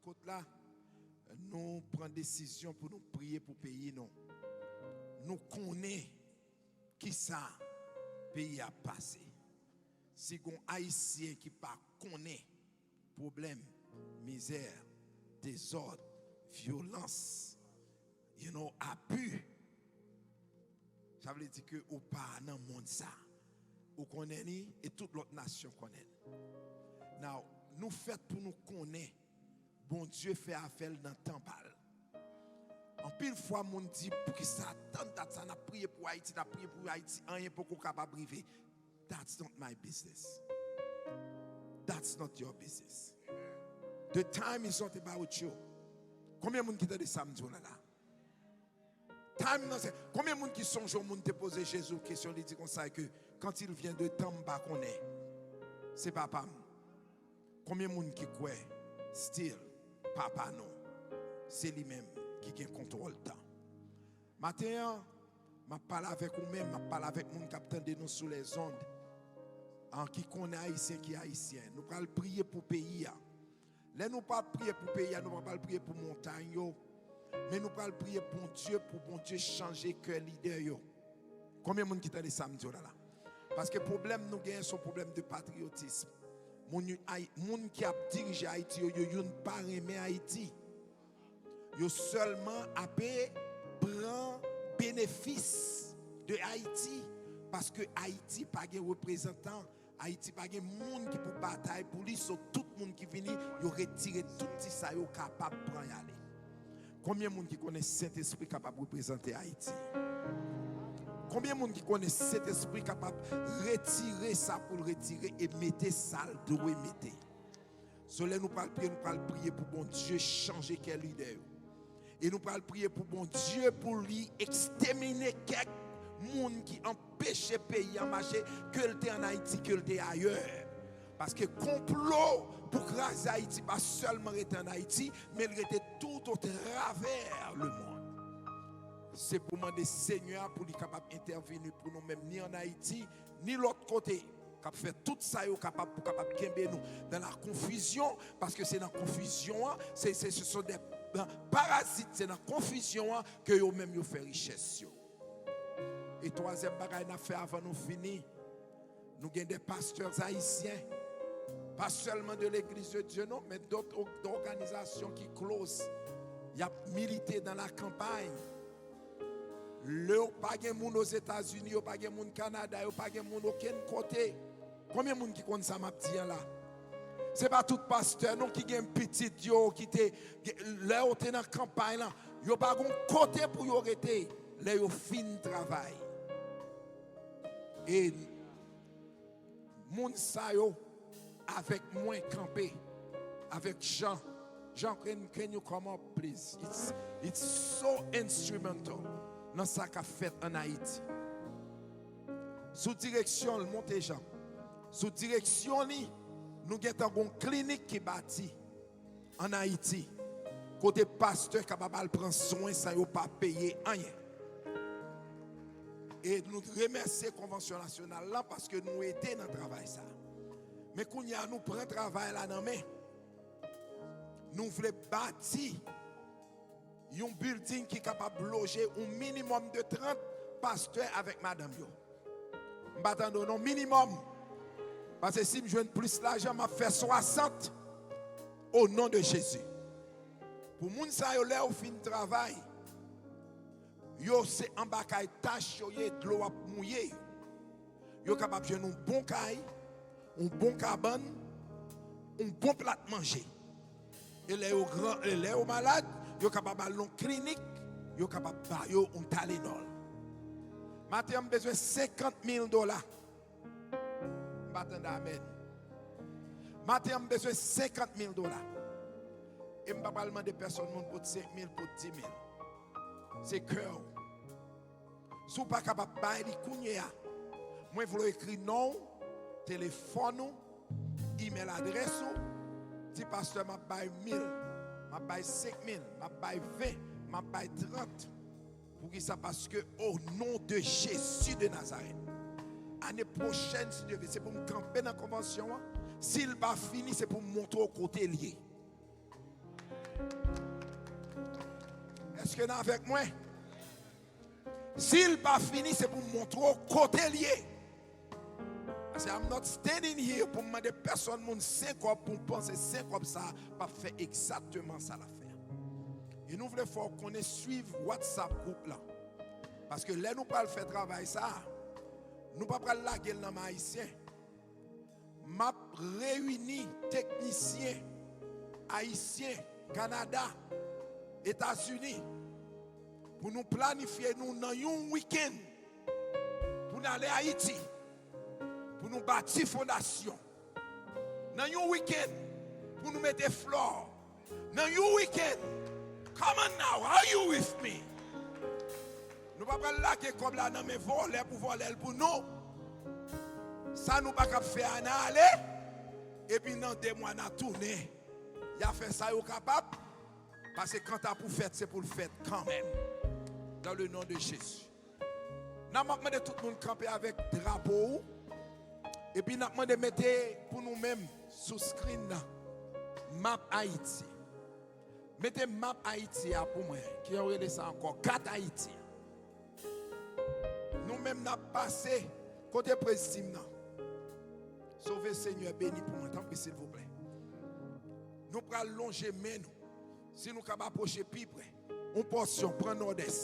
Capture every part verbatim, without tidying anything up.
Kot la, nou pran desizyon pou nou priye pou peyi nou. Nou konnen kisa peyi a ap pase. Si gon Ayisyen ki pa konnen pwoblèm, mizè, dezòd, vyolans, you know, abi, sa vle di ke ou pa nan mond sa. Ou konnen li, e tout lòt nasyon konnen l. Now, nou fèt pou nou konnen Bondye fè afè l nan tan pa l. Anpil fwa, moun di, "Poukisa tann dat sa n ap priye pou Ayiti, n ap priye pou Ayiti, anyen poko kapab rive?" That's not my business. That's not your business. The time is not about you. Konbyen moun ki tande sa m di w la la? Time nan se, konbyen moun ki sonje yon moun te poze Jezi yon kesyon, li di konsa ke, "Quand il vient de tan m pa konnen, se papa m." Konbyen moun ki kwè still papa nou, se li menm ki gen kontwòl tan? Maten an, m ap pale avèk ou menm, m ap pale avèk moun k ap tande nou sou lèzond, an, ki konnen Ayisyen ki Ayisyen. Nou pral priye pou peyi a. Lè nou pral priye pou peyi a, nou pa pral priye pou montay yo, men nou pral priye Bondye pou Bondye chanje kè lidè yo. Konbyen moun ki tande sa m di w la la? Paske pwoblèm nou genyen se yon pwoblèm de patriyotism. Moun, yo- Ay- moun ki ap dirije Ayiti yo, yo youn pa renmen Ayiti. Yo sèlman ape pran benefis de Ayiti, paske Ayiti pa gen reprezantan, Ayiti pa gen moun ki pou batay pou li, so tout moun ki vini, yo retire tout ti sa yo kapab pran y ale. Konbyen moun ki konnen Sentespri kapab reprezante Ayiti? Konbyen moun ki konnen Sentespri kapab retire sa pou l retire e mete sa l dwe mete? So, lè nou pral priye, nou pral priye pou Bondye chanje kè lidè yo. E nou pral priye pou Bondye pou li ekstèmine kèk moun ki anpeche peyi a mache, ke l te ann Ayiti, ke l te ayè. Paske konplo pou kraze Ayiti pa sèlman rete ann Ayiti, men l rete tout o travè lemonn. Se pou mande Senyè a pou li kapab entèvini pou nou menm, ni ann Ayiti, ni lòt kote, k ap fè tout sa yo kapab pou kapab kenbe nou nan la konfizyon, paske se nan konfizyon an, se, se, se sont des, euh, parazit, se nan konfizyon an ke yo menm yo fè richès yo. E twazyèm bagay n ap fè avan nou fini, nou gen de pastè ayisyen, pa sèlman de Legliz de Dye non, men dòt òganizasyon ki close, y ap milite nan la kanpay. Lè yo pa gen moun Ozetazini, yo pa gen moun Kanada, yo pa gen moun okenn kote. Konbyen moun ki konn sa m ap di an la? Se pa tout pastè non ki gen pitit yo ki te, lè yo te nan kanpay lan, yo pa gon kote pou yo rete lè yo fin travay. E moun sa yo avèk mwen kanpe, avèk Jean. Jean, can, can you come up, please? It's, it's so instrumental nan sa k ap fèt ann Ayiti. Sou direksyon l, monte Jean. Sou direksyon li, nou gentan gon klinik ki bati ann Ayiti, kote pastè kapab al pran swen san yo pa peye anyen. E nou remèsye Konvansyon Nasyonal la paske nou ede nan travay sa. Men kounye a, nou pran travay la nan men. Nou vle bati yon building ki kapab loje yon minimòm de trant pastè avèk madanm yo. M pa tande w non, minimòm. Paske si m jwenn plis lajan, m ap fè swasant. O non de Jezi. Pou moun sa yo, lè yo fin travay, yo se anba kay tach yo ye, dlo ap mouye yo. Yo kapab jwenn yon bon kay, yon bon kabann, yon bon plat manje. E lè yo gran, e lè yo malad, yo kapab al nan klinik, yo kapab ba yo yon Tylenol. Maten an, m bezwen senkant mil dola. M pa tande amèn. Maten an, m bezwen senkant mil dola. E m pa pral mande pèsonn moun pot senk mil, pot di mil. Se kè w. Si w pa kapab bay li kounye a, mwen vle w ekri non w, telefòn ou, imèl adrès ou, di, "Pastè, m ap bay mil, m ap bay senk mil, m ap bay ven, m ap bay trant." Poukisa? Paske, o non de Jezi de Nazarèt, ane pwochèn, si Dye vle, se pou m kanpe nan konvansyon an. Si l pa fini, se pou m montre w kote l ye. Èske n avèk mwen? Si l pa fini, se pou m montre w kote l ye. Paske I'm not standing here pou m mande pèsonn moun sen kòb pou m panse sen kòb sa p ap fè egzakteman sa l ap fè a. E nou vle fè w konnen, swiv WhatsApp gwoup lan. Paske lè nou pral fè travay sa a, nou pa pral lage l nan men Ayisyen. M ap reyini teknisyen ayisyen, Kanada, Etazini, pou nou planifye nou nan yon wikenn pou n ale Ayiti, pou nou bati fondasyon. Nan yon wikenn pou nou mete flò. Nan yon wikenn. Come on now, are you with me? Nou pa pral lage kòb la nan men vòlè pou vòlè l pou nou. Sa nou pa kab fè a, n a ale, epi nan de mwa n a tounen. Y a fè sa yo kapab, paske kanta pou fèt, se pou l fèt kanmenm. Dans le nom de Jésus. N ap mande tout moun kanpe avèk drapo ou. Epi n ap mande mete pou nou menm sou screen nan, map Ayiti. Mete map Ayiti a pou mwen. Kijan yo rele sa ankò? Kat Ayiti a. Nou menm n ap pase kote prez tim nan. Sove Senyè, beni pou mwen, tanpri, silvouplè. Nou pral lonje men nou. Si nou kab apwoche pi pre, yon pòsyon pran Nòdès,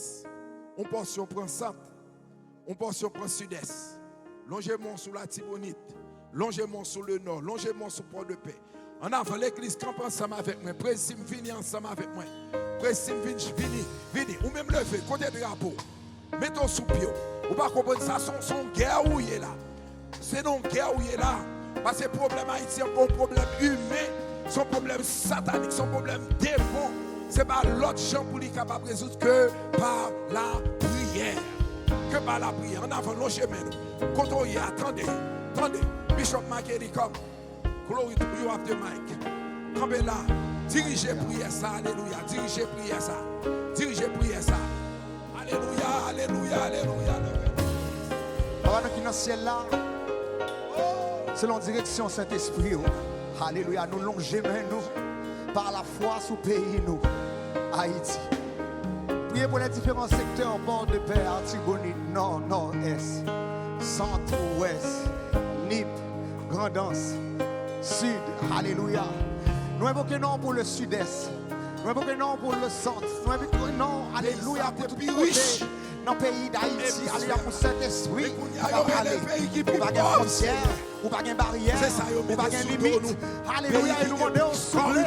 yon pòsyon pran Sant, yon pòsyon pran Sidès. Lonje men w sou Latibonit, lonje men w sou Lenò, lonje men w sou Pòdepè. Ann avan, legliz, kanpe ansanm avèk mwen. Prez tim, vini ansanm avèk mwen. Prez tim, vin, vini, vini. Ou menm leve, kote drapo w? Mete w sou pye w. Ou pa konprann sa, se yon, se yon gè ou ye la. Se nan yon gè ou ye la. Paske pwoblèm Ayiti an pa yon pwoblèm imen, se yon pwoblèm satanik, se yon pwoblèm demon. Se pa lòt jan pou li kapab rezoud ke pa lapriyè. Ke pa lapriyè. Ann avan, lonje men nou. Kote w ye a, tande, tande. Bishop Marguerite, come. Glory to you, after Mike. Kanpe la. Dirije priyè sa, alelouya. Dirije priyè sa. Dirije priyè sa. Alelouya, alelouya, alelouya, alelouya. Papa nou ki nan syèl la, selon direksyon Sentespri w, alelouya, nou lonje men nou pa lafwa sou peyi nou, Ayiti. Priye pou lè diferan sektè, Pòdepè, Latibonit, Nò, Nòdès, Sant, Wès, Nip, Grandans, Sid, alelouya. Nou envoke non pou le Sidès. Nou envoke non pou le Sant. Nou envoke non, alelouya, pou tout kote nan peyi Dayiti. Alelouya, pou Sentespri kapab ale. Ou pa gen fwontyè, ou pa gen baryè, ou pa gen limit. Alelouya, e nou mande w, souple,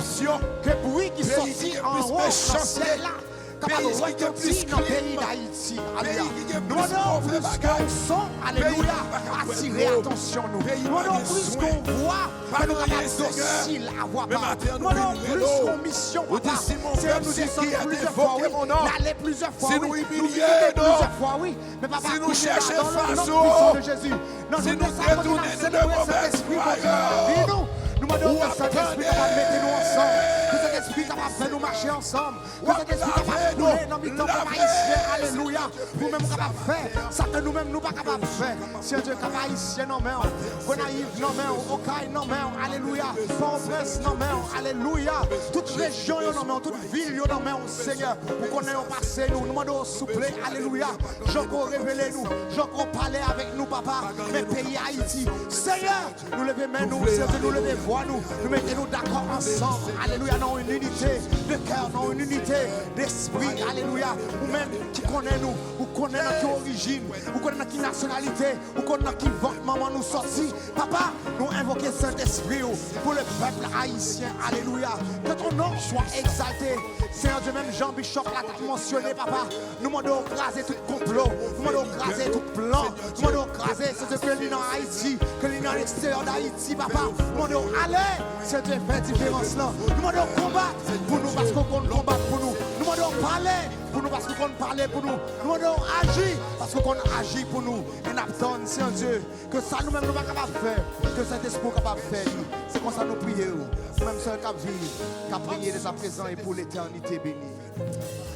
ke bri ki sòti anwo nan syèl la kapab retanti nan peyi Dayiti. Alelouya. Nou mande w plis ke yon son, alelouya, atire atansyon nou. Nou mande w plis ke yon vwa, ke nou kapab dosil a vwa pa w. Nou mande w plis ke yon misyon, papa. Senyè, nou desann plizyè fwa, wi. N ale plizyè fwa, wi. Nou imilye plizyè fwa, wi. Men papa, kounye a, dans le nom puissant de Jésus, nan jounen sa kote n ap selebre Sentespri Bondye nan lavi nou, nou mande w ke Sentespri kapab mete nou ansanm, ke Sentespri kapab fè nou mache ansanm. Ke Sentespri kapab koule nan mitan pèp ayisyen, alelouya, pou menm kapab fè sa ke nou menm nou pa kapab fè. Senyè Dye, Kap Ayisyen nan men w, Gonayiv nan men w, Okay nan men w, alelouya, Pòtoprens nan men w, alelouya, tout rejyon yo nan men w, tout vil yo nan men w, Senyè, ou konnen yo pase nou, nou mande w souple, alelouya, jan ke w revele nou, jan ke w pale avèk nou, papa, men peyi Ayiti, Senyè, nou leve men nou, Senyè, nou leve vwa nou, nou mete nou dakò ansanm, alelouya, nan yon inite de kè, nan yon inite despri, alelouya, ou menm ki konnen nou, ou konnen nan ki orijin, ou konnen nan ki nasyonalite, ou konnen nan ki vant manman nou sòti, papa, nou envoke Sentespri w pou le peuple haïtien, alelouya, que ton nom soit exalté, Senyè Dye, menm jan Bishop la t ap mansyone, papa, nou mande w kraze tout konplo, nou mande w kraze tout plan, nou mande w kraze, se ke li nan Ayiti, ke li nan leksteryè Dayiti, papa, nou mande w ale, Senyè Dye, fè diferans lan, nou mande w konbat pou nou, paske w konn konbat pou nou, nou mande w pale pou nou, paske w konn pale pou nou, nou mande w aji, paske w konn aji pou nou, e n ap tann, Senyè Dye, ke sa nou menm nou pa kapab fè, ke Sentespri w kapab fè li, se konsa nou priye w, ou menm sèl k ap viv, k ap reye dèzaprezan e pou letènite, beni.